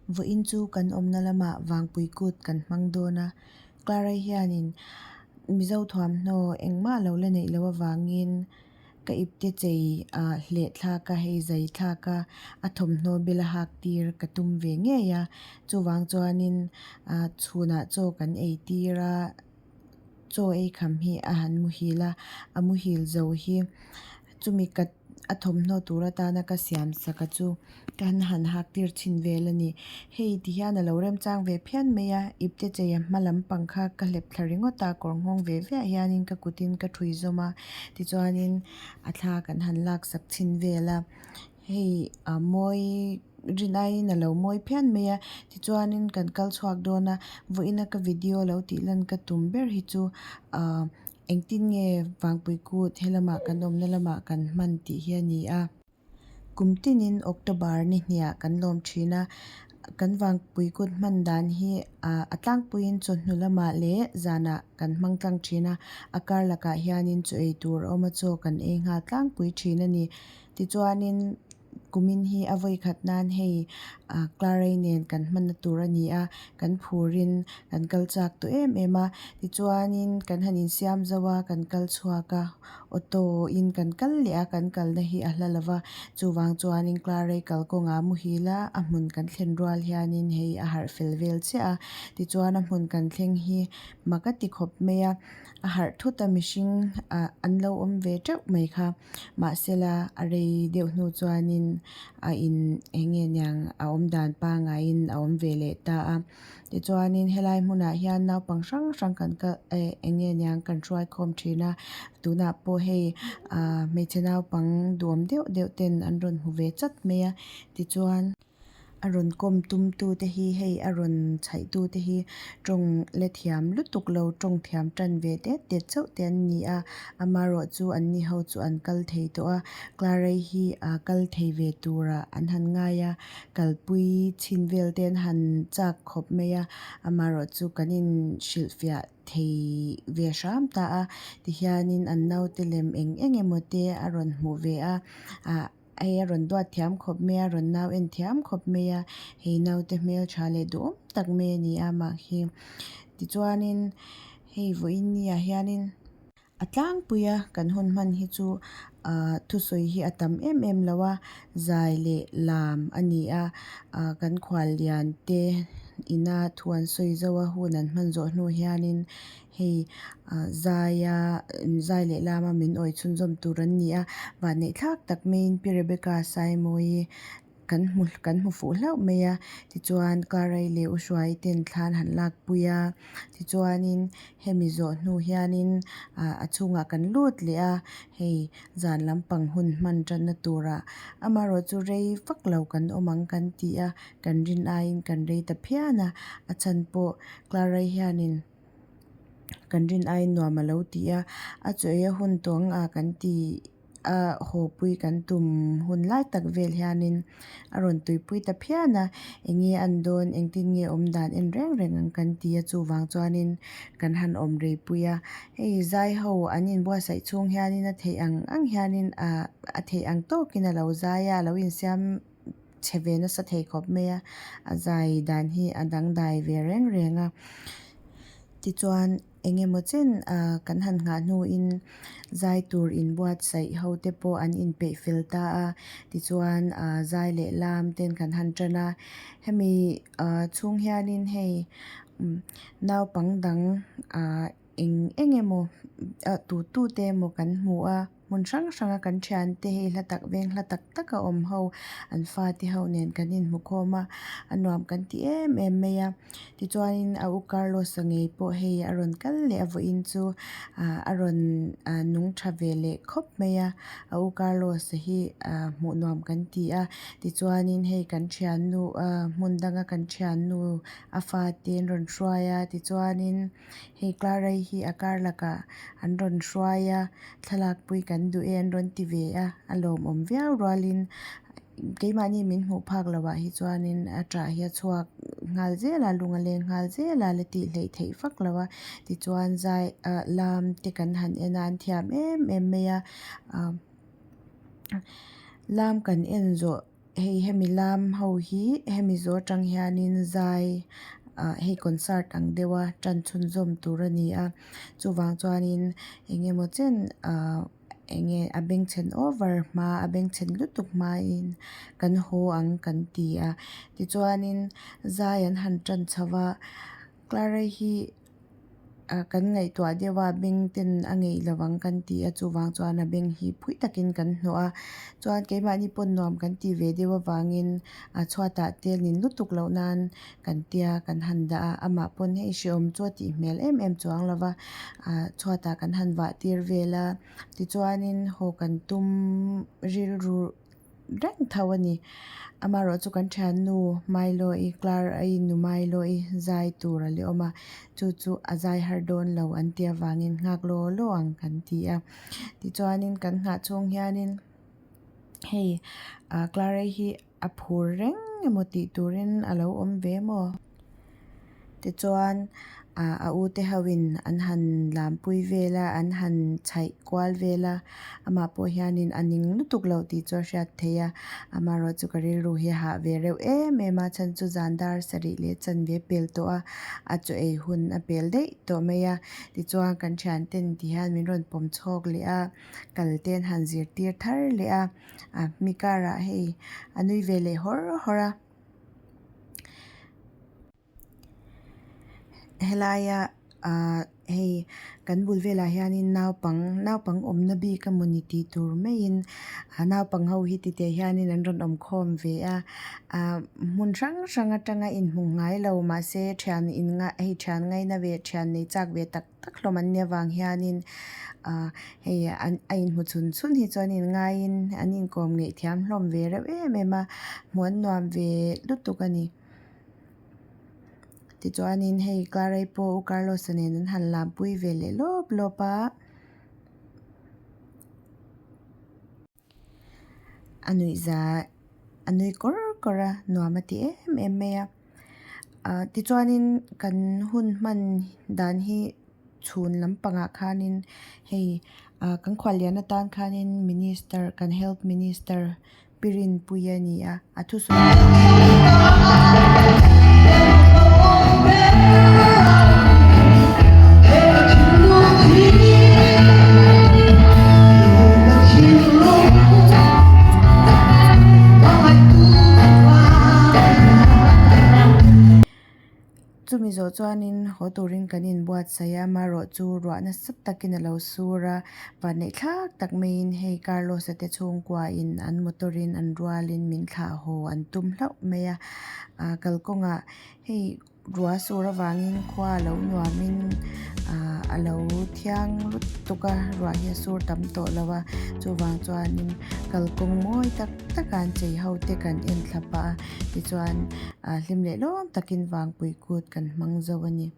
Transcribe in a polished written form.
Vawiin chu kan awmna lamah Vangpui kut kan hmang dawn a, Clara hianin Mizo thuamhnaw engmah lo la neih loh avangin ka ipte chei ah hleh thlak a hei zai thlak a a thawmhnaw bel a hak tir ka tum ve ngei a chuvang chuanin ah chhunah chaw kan ei tir a. Chaw ei kham hi a han muhil a a muhil zo hi chumi ka a thawmhnaw tur atana ka siam sak a chu ka han hak tir chhin vel a ni hei ti hian alo remchang ve phian mai a ipte chei a hma lampang kha ka hlep thla ringawt a kawr nghawng ve viah hianin ka kutin ka ṭhui zawm a tichuanin a thla kan han lak sak chhin vel a. Hei a mawi rin aiin a lo mawi phian mai a tichuanin kan kal chhuak dawn a vawiina ka video lo tih lan ka tum ber hi chu ahh engtin nge vangpui kut helamah kan awmna lamah kan hman tih hi a ni a. Kum tinin October ni hniah kan lawm thin a kan vangpui kut hman dan hi ahh a tlangpuiin chawhnu lamah leh zanah kan hmang tlang thin a a kar lakah hianin chaw ei tur a awm a chaw kan ei nghal tlangpui thin a ni. Tichuanin kumin hi a vawi khat nan hei ah Clarei nen kan hmanna tur a ni a kan phurin kan kal chak tawh em em a tichuanin kan han insiam zo a kan kal chhuak a auto in kan kal leh a kan kalna hi a hla lo va chuvang chuanin Clarei kalkawngah muhil a a hmun kan thlen rual hianin hei a harh fel vel chiah a tichuan a hmun kan thleng hi mak a ti khawp mai a a harh thut a mihring ah an lo awm ve teuh mai kha. Mahsela a rei deuh hnu chuanin a in eng nge niang a awm dan pangaiin a awm ve leh ta a tichuanin helai hmunah hian naupang hrang hrang kan kal eh eng nge niang kan hruai khawm thin a tunah pawh hei ah hmeichhe naupang duhawm deuh deuh ten an rawn hmu ve chat mai a tichuan. A rawn kawm tum tu te hi hei a rawn chhaih tu te hi tawng la thiam lutuk lo tawng thiam tan ve tet tet chauh te an ni a amaherawh chu an ni ho chu an kal thei tawh a Clarei hi a kal thei ve turah an han ngai a kalpui chhin vel te an han chak khawp mai a amaherawh chu kan in hrilhfiah thei ve hram ta a tihianin an naute lem eng eng emaw te a rawn hmuh ve a ah. Hei a rawn duat thiam khawp mai a rawn nau en thiam khawp mai a hei naute hmeltha leh duhawm tak mai a ni a mah hi tichuanin hei vawiin ni ah hianin a tlangpui a kan hun hman hi chu ahh thusawi hi a tam em em lo a zai leh lam a ni a ah kan khuallian te ina thu an sawi zo a hun an hman zawh hnu hianin. Hei ah zaia zai leh lama min awih chhunzawm tur an ni a vanneih thlak tak maiin pi Rebecca Saimawii kan hmu kan hmu fuh hlauh mai a tichuan Carai leh U Hruai ten thla an han lakpui a tichuanin hemi zawh hnu hianin ah a chhungah kan lut leh a hei zan lampang hun hman tanna turah amaherawh chu rei vak lo kan awm ang kan ti a kan rin aiin kan rei ta phian a a chhan pawh Carai hianin. Kan rin aiin nuam a lo ti a a chaw ei a hun tawh ang a kan ti a haw pui kan tum hun lai tak vel hianin a rawn tuipui ta phian a eng nge an dawn engtin nge awm dan en reng reng ang kan ti a chuvang chuanin kan han awm rei pui a hei zai ho an inbuatsaih chhung hianin a theih ang ang hianin ah a theih ang tawkin a lo zai a a lo insiam. Chhe ve nasa thei khawp mai a a zai dan hi a dangdai ve reng reng a tichuan eng emaw chen ah kan han nghah hnuin zai tur inbuatsaih ho te pawh an inpeih fel ta a tichuan ah zai leh lam ten kan han tan a hemi ah chhung hianin hei naupang dang ah eng eng emaw ah tu tu te emaw kan hmu a. Hmun hrang hranga kan thiante hei hla tak veng hla tak taka awm ho an fate ho nen kan inhmu khawm a a nuam kan ti em em mai a tichuanin a u Carlos-a ngei pawh hei a rawn kal leh a vawiin chu ah a rawn ah nung tha ve leh khawp mai a a u Carlos-a hi ah hmuh nuam kan ti a tichuanin hei kan thiannu ah hmun danga kan thiannu a fate an rawn hruai a tichuanin. Hei Clarei hi a kar lakah an rawn hruai a thlalak pui kan duh e an rawn ti ve a a lawmawm viau rualin keimahni min hmuh phak loh ah hi chuanin a ṭah hi a chhuak nghal zel a lung a leng nghal zel a la tih hleih theih vak lo a tichuan zai ah lam te kan han en a an thiam em em mai a ah lam kan en zawh. Hei hemi lam ho hi hemi zawh atang hianin zai ah hei concert ang deuha tan chhunzawm tur a ni a chuvang chuanin eng emaw chen ah eng nge a bengchhen over hma a bengchhen lutuk hmain kan haw ang kan ti a tichuanin zai an han tan chho a Clara hi. Ah kan ngaihtuah deuh a beng ten a ngeih lo ang kan ti a chuvang chuan a beng hi phui takin kan hnawh a chuan keimahni pawn nuam kan tih ve deuh avangin a chhuatah te nin lutuk loh nan kan tia kan han dah a amah pawn hei hrehawm chu a tih hmel em em chuang lo va ah chhuatah kan han vah tir vel a tichuanin haw kan tum rilru. reng tho a ni. Amaherawhchu kan thiannu Milo-i Clara-i nu Milo-i zai tur a la awm a, chu chu a zai har dawn lo an tih avangin nghak law law ang kan ti a. Tichuanin kan nghah chhung hianin hei ah Clara-i hi a phur reng emaw tih turin a lo awm ve maw? Tichuan ah a u te ho in an han lampui vel a an han chhaih kual vel a amah pawh hianin a ning lutuk loh tih chu a hriat theih a amaherawh chu ka rilru hi a hah ve reuh em em a chhan chu zan dar sarih leh chanve pel tawh a a chaw ei hun a pel daih tawh mai a tichuan kan thian ten ti hian min rawn pawm chhawk leh a kal te an han zirtir thar leh a a mi karah hei a nui ve leh hawr hawr a. Helaia ah hei kan bul velah hianin naupang naupang awmna bik emawni tih tur maiin ah naupang ho hi titeh hianin an rawn awm khawm ve a ah hmun hrang hrang atanga inhmu ngai lo mahse thian in hei thian ngaina ve thian nei chak ve tak tak hlawm an nih avang hianin ah hei an a inhmu chhun chhun hi chuan inngaiin an inkawm ngeih thiam hlawm ve reuh em em a hmuh an nuam ve lutuk a ni tichuanin hei Clara-i pawh u Carlos-a nen an han lampui ve leh lawp lawp a. A nuih za a nui kawr kawr a nuam a ti em em mai a ah tichuanin kan hun hman dan hi chhun lampangah khanin hei ah kan khuallian atan khanin minister kan health minister Pi Rinpuii a ni a a thusawi Chumi zawh chuanin haw turin kan inbuatsaih a, amaherawh chu ruah nasa takin a lo sur a, vanneih thlak tak maiin hei Carlos-a te chhungkuain an motor-in an rualin min thlah haw an tum hlauh mai a, ah kalkawngah hei ruah sur avangin khua a lo nuamin ah a lo thiang lutuk a, ruah hi a sur tam tawh lo a, chuvang chuanin kalkawng mawi tak tak a an chei ho te kan en thla pah a tichuan ah hlim leh lawm takin vangpui kut kan hmang zo a ni.